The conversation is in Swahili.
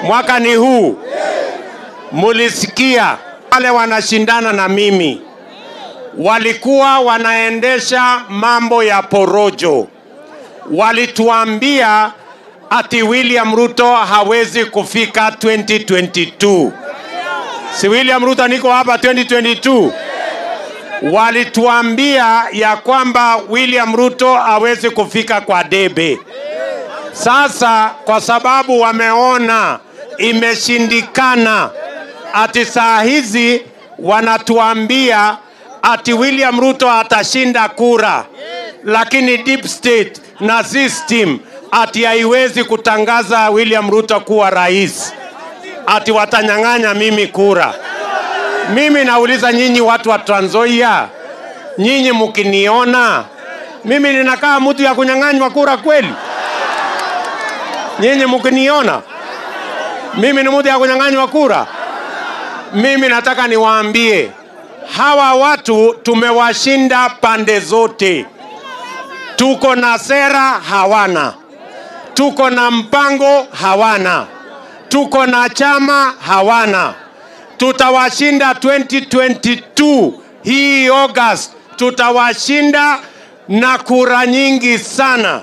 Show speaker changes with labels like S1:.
S1: Mwaka ni huu. Mulisikia wale wanashindana na mimi walikuwa wanaendesha mambo ya porojo. Walituambia ati William Ruto hawezi kufika 2022. Si William Ruto niko hapa 2022? Walituambia ya kwamba William Ruto hawezi kufika kwa debe. Sasa kwa sababu wameona imeshindikana, ati saa hizi wanatuambia ati William Ruto atashinda kura, lakini deep state na system ati haiwezi kutangaza William Ruto kuwa rais, ati watanyang'anya mimi kura. Mimi nauliza nyinyi watu wa Trans Nzoia, nyinyi mkiniona mimi ninakaa mtu ya kunyang'anywa kura kweli? Nyinyi mkiniona mimi ni mtu ya kunyang'anywa kura? Mimi nataka niwaambie hawa watu tumewashinda pande zote. Tuko na sera, hawana. Tuko na mpango, hawana. Tuko na chama, hawana. Tutawashinda 2022 hii August, tutawashinda na kura nyingi sana.